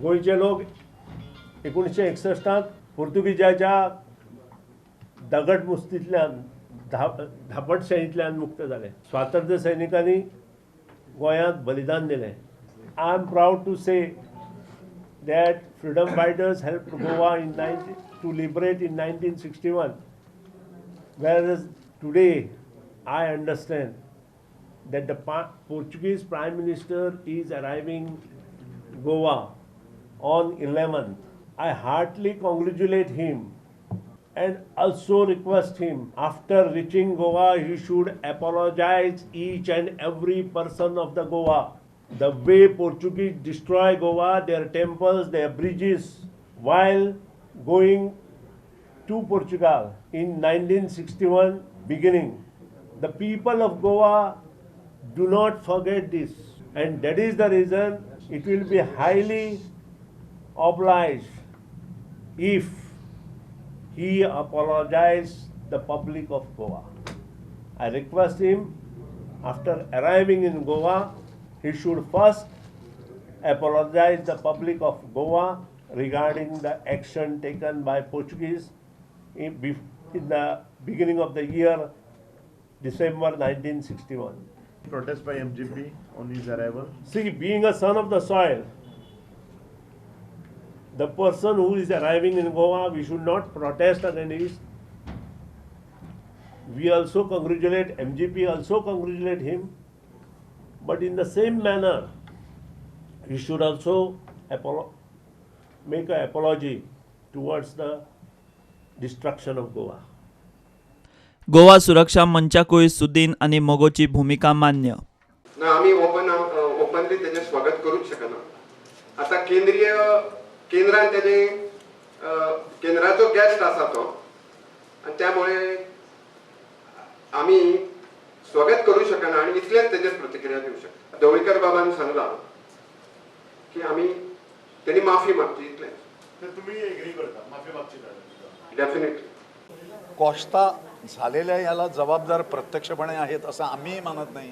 गोंयचे लोक 1961 पुर्तुगीजाच्या दगड मुस्तींतल्यान, धापटशाहींतल्यान मुक्त जाले. स्वातंत्र्य सैनिकांनी गोंयांत बलिदान दिलें. I am proud to say that freedom fighters helped Goa in 19, to liberate in 1961. Whereas today, I understand that the Portuguese Prime Minister is arriving Goa on 11th. I heartily congratulate him and also request him, after reaching Goa, he should apologize each and every person of the Goa. The way Portuguese destroy Goa, their temples, their bridges, while going to Portugal in 1961 beginning. The people of Goa do not forget this, and that is the reason it will be highly obliged if he apologized the public of Goa. I request him, after arriving in Goa, he should first apologize the public of Goa regarding the action taken by Portuguese in the beginning of the year, December 1961. Protest by MGP on his arrival. See, being a son of the soil, the person who is arriving in Goa, we should not protest against. We also congratulate MGP, also congratulate him. But in the same manner, he should also make an apology towards the destruction of Goa. Goa सुरक्षा मंचाकूय सुदीन आनी मगोची भुमिका मान्य. ना, आमी openly तेजें स्वागत करूंक शकना. आतां केंद्रीय केंद्रान तेजें केंद्राचो गेस्ट आसा तो आनी त्यामुळे आमी स्वागत करूं शकना आनी इतलेच तेजेर प्रतिक्रिया दिवं शकता. ढवळीकर बाबान सांगलां की आमी तेणी माफी मागची, इतलेंच. तर तुम्ही एग्री करता माफी मागची का? डेफिनेटली. कॉश्ता झालेल्या याला जबाबदार प्रत्यक्षपणे आहेत असं आम्हीही मानत नाही.